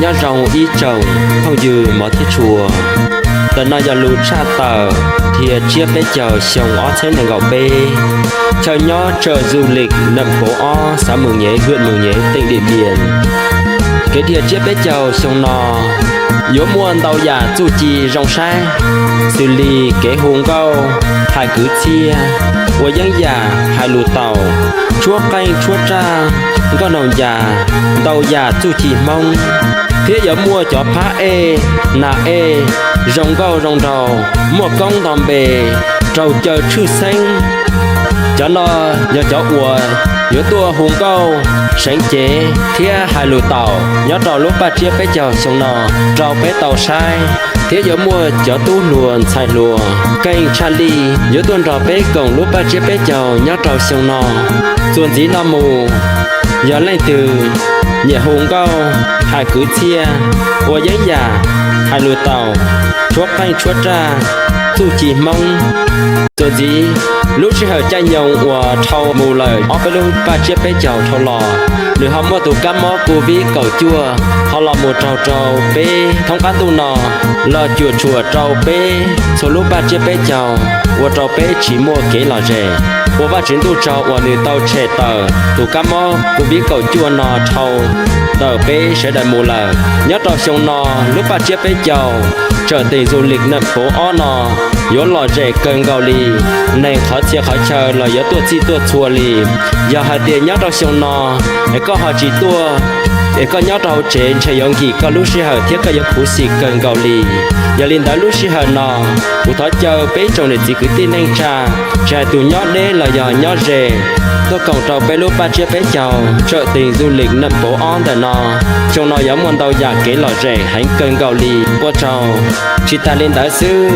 Nyob zoo ib tsoom phooj ywg mov thiab tshua, ntawm no yog lus tshaj tawm dhia tsiab peb caug xyoo ob txhiab nees nkaum peb, chaw nyob tsawm du lịch Nậm Pố ob, xã Mường Nhé, huyện Mường Nhé, tỉnh Điện Biên. Kev dhia tsiab peb caug xyoo no yuav muaj ntau yam txuj ci zoo saib, xws li kev hu nkauj, hais kwv txhiaj, ua yeeb yam, hais lus taus, tshuab qeej tshuab raj, nkauj nraug ncas, ntau yam txuj ci Hmoob, thiab yuav muaj cov phab ej, nas ej, zoo nkauj zoo nraug, muaj koob nto npe, raug caw tshwj xeeb. Cov no yog cov uas yuav tuaj hu nkauj, seev cev thiab hais lus taus nyob rau lub paj tsiab peb caug xyoo no rau peb tau saib, thiab yuav muaj cov tub hluas ntxhais hluas keej tshaj lij yuav tuaj nrog peb koom lub paj tsiab peb caug nyob rau xyoo no. Txuas ntxiv no mus, yog leej twg nyiam hu nkauj, hais kwv txhiaj, ua yeeb yam, hais lus taus, tshuab qeej tshuab raj, txuj ci Hmoob, txuas ntxiv lub sij hawm caij nyoog uas dhau mus lawm ob peb lub paj tsiab peb caug dhau los, nws ho muaj tus kab mob Covid kaum cuaj ho los mus raug rau peb thoob qab ntuj no, los cuam tshuam rau peb txhua lub paj tsiab peb caug, ua rau peb tsis muaj kev lom zem. Ua Vajtswv ntuj tsaug uas nws tau tshem tawm tus kab mob Covid kaum cuaj no dhau ntawm peb sawv daws mus lawm. Nyob rau xyoo no, lub paj tsiab peb caug tsawm teem du lịch Nậm Pố ob no yuav lom zem kawg nkaus li. Neeg qhov txhia qhov chaw los yuav tuaj txhij tuaj txhua li. Yog hais tias nyob rau xyoo no es koj ho tsis tuaj, es koj nyob rau hauv tsev ntshe yuav nkim koj lub sij hawm thiab koj yuav khuv xim kawg nkaus li. Yog li ntawd lub sij hawm no, kuv thov caw peb tsoom niam txiv kwv tij neej tsa, tsis hais tus nyob deb los yog nyob ze, tuaj koom rau peb lub paj tsiab peb caug tsawm teem du lịch Nậm Pố ob ntawm no. Xyoo no yuav muaj ntau yam kev lom zem heev kawg nkaus li, ua tsaug. Tsis tas li ntawd xwb,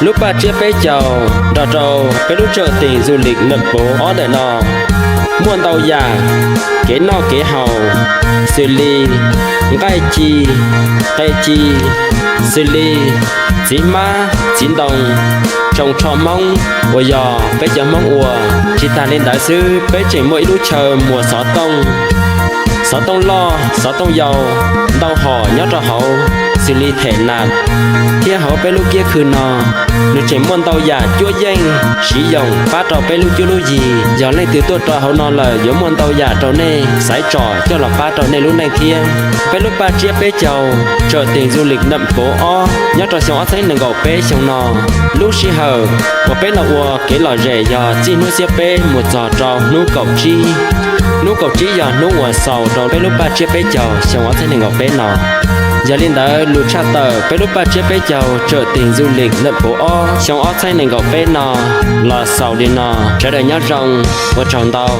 lub paj tsiab peb caug nrog rau peb lub tsawm teem du lịch Nậm Pố ob ntawm no muaj ntau yam kev noj kev haus, xws li nqaij ci, qe ci, xws li txiv hmab txiv ntoo, tsoos tsho Hmoob uas yog peb cov Hmoob ua. Tsis tas li ntawd xwb, peb tseem muaj ib lub chaw muas xov tooj, xov tooj loj xov tooj yau ntau hom nyob rau hauv, xws li them nas, thiab hauv peb lub kiab khw no nws tseem muaj ntau yam cuab yeej siv yoos pab rau peb lub cuab lub yig. Yog leej twg tuaj rau hauv no lawm yuav muaj ntau yam rau nej xaiv tsom coj los pab rau nej lub neej thiab. Peb lub paj tsiab peb caug tsawm teem du lịch Nậm Pố ob nyob rau xyoo ob txhiab nees nkaum peb xyoo no, lub sij hawm uas peb los ua kev lom zem yog txij hnub xiab peb mus txog rau hnub kaum tsib. Hnub kaum tsib yog hnub uas xaus rau peb lub paj tsiab peb caug xyoo ob txhiab nees nkaum peb no. Yog li ntawd lus tshaj tawm peb lub paj tsiab peb caug tsawm teem du lịch Nậm Pố ob xyoo ob txhiab nees nkaum peb no los xaus li no. Sawv daws nyob zoo, ua tsaug ntau.